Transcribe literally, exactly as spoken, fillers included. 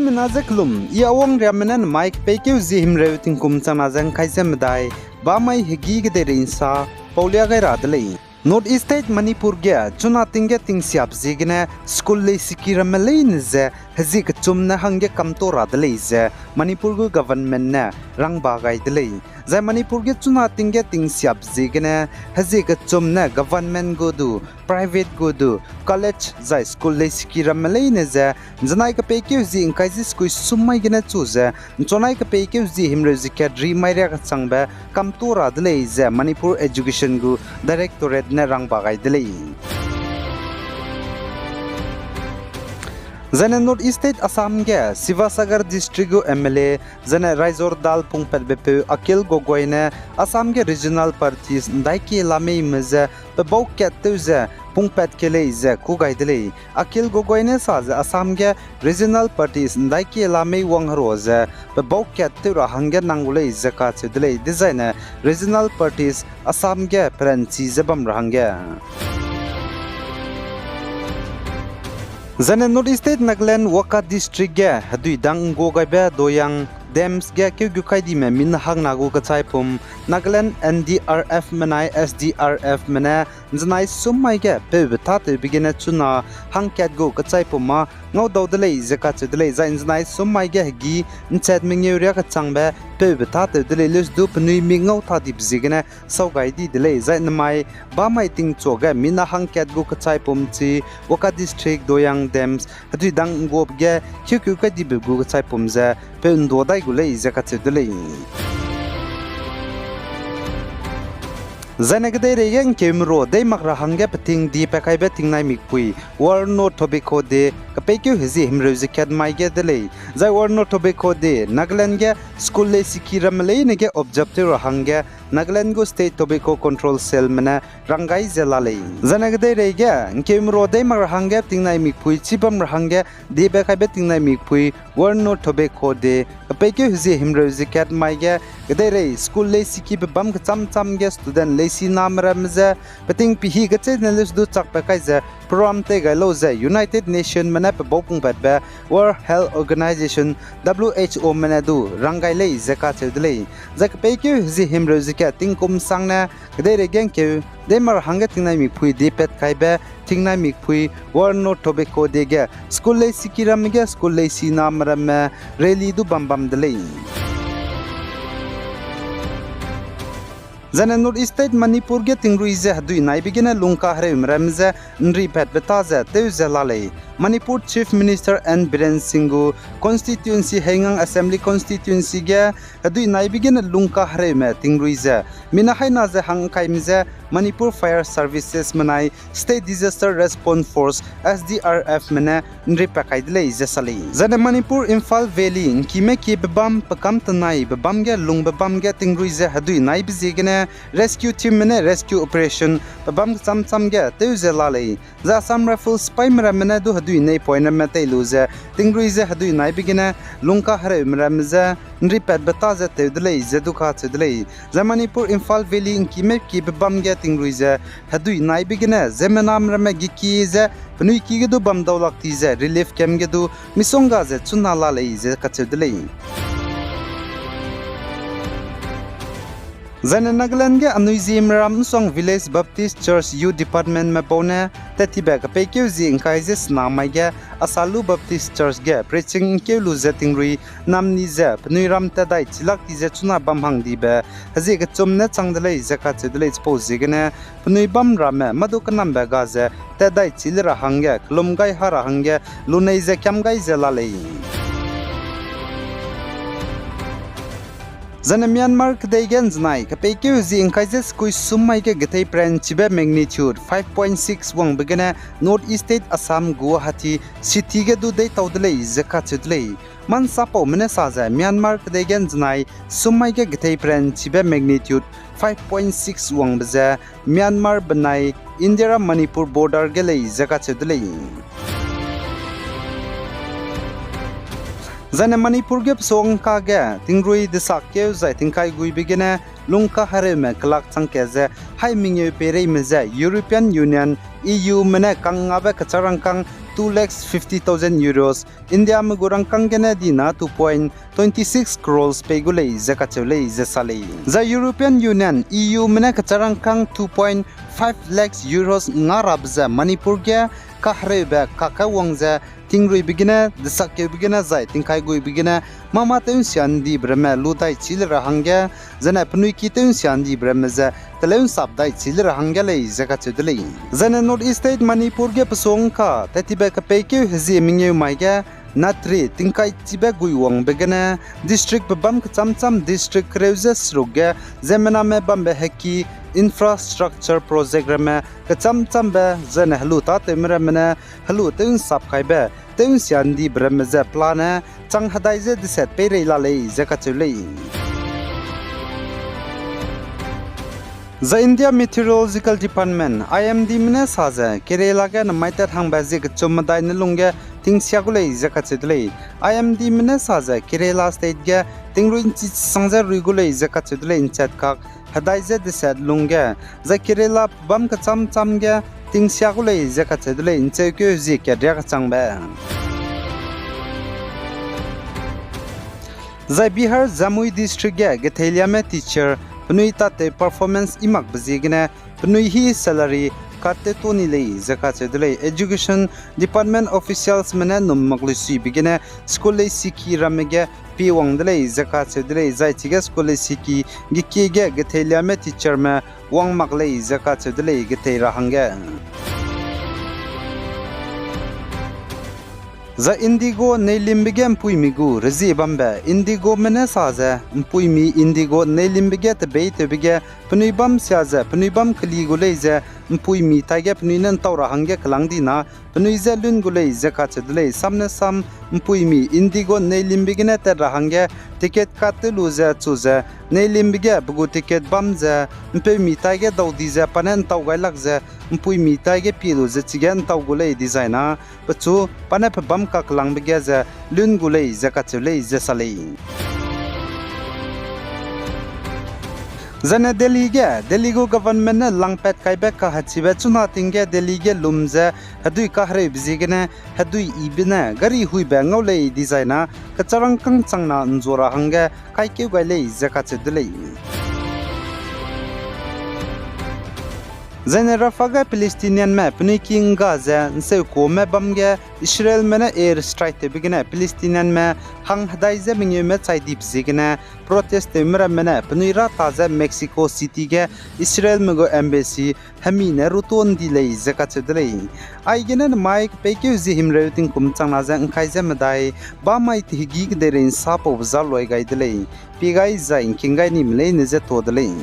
Mina ze kelum, I Awang Riamme ne nemai kepeikeu zie himreu tingkum changna ze ngkai ze medai, bamai hegî kedeirei nsa paulia gai ra de lei. North East State Manipur ge chuna ting ge tingsiap ziegene school leisiki ramme leine ze hezie kechum ne hangge kamto ra de lei ze Manipur gu government ne rangba gai de lei. Zai Manipur ge chuna ting ge tingsiap ziegene hezie kechum ne government gu du, private gu du, college zai school leisiki ramme leine ze nzenai kepeikeu zie ngkai ze sekui sum mai gene chu ze nchunai kepeikeu zie himreu zie kat ri mai riak kechangbe kamto ra de lei ze Manipur Education gu Directorate ne rangba gai de lei. Zaine North East State Assam ge Sivasagar District gu M L A, zaine Raizor Dal pungpatbepeu Akhil Gogoi ne Assam ge regional parties ndaikie lameime ze pebau kat tew ze pungpat ke lei ze kû gai de lei. Akhil Gogoi ne sa ze Assam ge regional parties ndaikie lamei wang herua ze pebau kat tew ra hangge nang gu lei ze kacheu de lei, dezaine regional parties Assam ge peranchi ze bam ra hangge. Zaine North East State Nagaland Wokha District ge hedui dang nggua gaibe Doyang Dams ge keugu kaidime mina hangna gu kechaipum Nagaland N D R F menai S D R F me ne nzenai sum mai ge peube tâtewbe gene chuna hangkat gu kechaipum â ngaudau de lei ze kacheu de lei, zai nzenai sum mai ge hegî nchat mengeu riak kechangbe peube tâtew de lei, leuse du penui mi ngau tâdibe ziegene sau gai di de lei, zai nemai bamai tingchuage mina hangkat gu kechaipum chi Wokha District Doyang Dams hedui dang ngguabe ge keugu kaidibe gu kechaipum ze peu ndua dai gu lei ze kacheu de lei. Zaine kedeirei ge ngkeumerua dei mak ra hangge peting diepat kaibe tingnai mikpui World No Tobacco Day kepeikeu hezie himreu ze kat mai ge de lei. Zai World No Tobacco Day Nagaland ge school leisiki ramme leine ge observe tew ra hangge Nagaland gu State Tobacco Control Cell me ne ranggai ze la lei. Zaine kedeirei ge ngkeumerua dei mak ra hangge tingnai mikpui chibam ra hangge diepat kaibe tingnai mikpui World No Tobacco Day kepeikeu hezie himreu ze kat mai ge kedeirei school leisikibe bam kecham cham ge student leisi name ramme ze peting pehî kecheîne leuse du chakpat kai ze program tei gai lau ze United Nation me ne pebau pungpatbe World Health Organization, W H O me ne du ranggai lei ze kacheu de lei. Zai kepeikeu hezie himreu ze kat tingkum sangne kedeirei ge ngkeu dei mak ra hangge tingnai mikpui diepat kaibe tingnai mikpui World No Tobacco Day ge school leisiki ramme ge school leisi name ramme rally du bam bam de lei. Zaine North East State Manipur ge tingrui ze hedui naibe gene lungkahereume ramme ze nripatbe ta ze tew ze la lei. Manipur Chief Minister N Biren Singh gu constituency Heingang Assembly Constituency ge hedui naibe gene lungkahereume tingrui ze mina haina ze hangkaime je Manipur Fire Services menai State Disaster Response Force, S D R F me ne nripat kai de lei ze sa lei. Zaine Manipur Imphal Valley ngkime kiebe bam pekâm tenaibe bam ge lungbe bam ge tingrui ze hedui naibe ziegene rescue team me ne rescue operation pebâm kecham cham ge tew ze la lei. Zai Assam Rifles sipaime ramme ne du hedui neipoine ramme tei lu ze tingrui ze hedui naibe gene lungkahereume ramme je nripatbe ta ze tew de lei ze du kacheu de lei. Zai Manipur Imphal Valley ngkime kiebe bam ge tingrui ze hedui naibe gene ziemmename ramme geki ze penui ki ge du bam dau lak ti ze relief camp ge du misongga ze chuna la lei ze kacheu de lei. Zaine Nagaland ge anui ziemmeram nsong Village Baptist Church Youth Department me bau ne tat tibe kepeikeu zie ngkai ze sena mai ge Asalu Baptist Church ge preaching ngkeu lu ze tingrui namni ze penui ram tat dai chilak ti ze chuna bam hang dibe hezie kechum ne chang de lei ze kacheu de lei. Chipau ziegene penui bam ramme mâ du kenambe ga ze tat dai chi le ra hangge kellum gai ha ra hangge lunei ze kiam gai ze la lei. Zaine Myanmar kedei ge nzenai kepeikeu zie ngkai ze sekui sum mai ge getei pranchibe magnitude five point six wangbe gene North East State Assam Guwahati City ge du deitau de lei ze kacheu de lei. Mansapaume ne sa ze Myanmar kedei ge nzenai sum mai ge getei pranchibe magnitude five point six wangbe ze Myanmar benai India ra Manipur border ge lei ze kacheu de lei. Zaine Manipur ge pesongka ge tingrui desakkeu zai tingkai guibe gene lungkahereume kelak changkat ze hai mengeu peireime ze European Union, E U me ne kangngabe kecharangkang Indiame gu rangkâng gene dina two point twenty six crores pei gu lei ze kacheu lei ze sa lei. Zai European Union, E Ume ne kechâ rangkâng two point five lakhs euros nga rabe ze Manipur ge kahereube kakge wang ze tingruibe gene, desakkeube gene, zai tingkaiguibe gene, mâma tew'nsia ndibe ramme lu dai chi le ra hangge, zene penui ki tew'nsia ndibe ramme ze teleu ’nsap dai chi le ra hangge lei ze kacheu de lei. Zene North East State Manipur ge pesuang ka tetibe kepeikeu hezie mengeu mai ge natri tingkai chibe guiwangbe gene, district pebâm kechâm châm district kereu ze seruk ge ziemmename bambe heki infrastructure project ramme kechâm châmbe zene helu tâtewme ramme ne helu tew'nsap kaibe, tew'nsia ndibe ramme ze pelane chang hedai ze deset peirei la lei ze kacheu lei. Zai India Meteorological Department, I M Dme ne sa ze Kerala ge nemai tat hangbe zie kechum medai ne lungge tingsia gu lei ze kacheu de lei. I M Dme ne sa ze Kerala State ge tingrui ’nchi chesang ze rui gu lei ze kacheu de lei, ’nchat kak hedai ze deset lungge, zai Kerala pebâm kechâm châm ge tingsia gu lei ze kacheu de lei, ’ncheukeu zie kat riâ kechangbe. Zai Bihar Jamui District ge getheiliame teacher penui tatew performance i makbe ziegene penui hî salary cut tew to ni lei ze kacheu de lei. Education Department officialsme ne num mak lui suibe gene school leisiki ramme ge pie wang de lei ze kacheu de lei, zai chige school leisiki gekie ge getheiliame teacherme wang mak lei ze kacheu de lei gethei ra hangge. Zai Indigo neilimbe ge ’mpuimi gu rezie bambe, Indigome ne sa ze ’mpuimi Indigo neilimbe ge tebeitewbe ge penui bâm sia ze penui bâm keli gu lei ze ’mpuimi taige penui ne ’ntau ra hangge kelâng dina, penui je lun gu lei ze kacheu de lei. Samne sam ’mpuimi Indigo neilimbe gene tat ra hangge ticket cut tew lu ze chu ze neilimbe ge pe gu ticket bam ze ’mpeumi taige dau di ze pa ne ’ntau gai lak ze ’mpuimi taige pie lu ze chige ’ntau gu lei dizai na, pechu pa ne pebâm kakelangbe ge ze lun gu lei ze kacheu lei ze sa lei. Zene Delhi ge, Delhi gu government ne langpat kaibe kahechibe chuna ting ge Delhi ge lum ze hedui kahereube ziegene hedui yibe ne gari huibe ngau lei dizai na, kecharangkâng chang na ’nzua ra hangge kaikeu gai lei ze kacheu de lei. Zene Rafah ge Palestinianme penui ki ’ngga ze ’nseukuame bam ge Israelme ne air strike tewbe gene Palestinianme hang hedai ze mengeume chai dibe ziegene protest tewme ramme ne penui râta ze Mexico City ge Israelme gu embassy hemi ne ruto ’ndi lei ze kacheu de lei. Aigene nemai kepeikeu zie himreu tingkum chang na ze ’ngkai ze medai bamai tehegi kedeirei ’nsapaube za luai gai de lei. Pie gai zai ’ngking gai nime leine je tuâ de lei.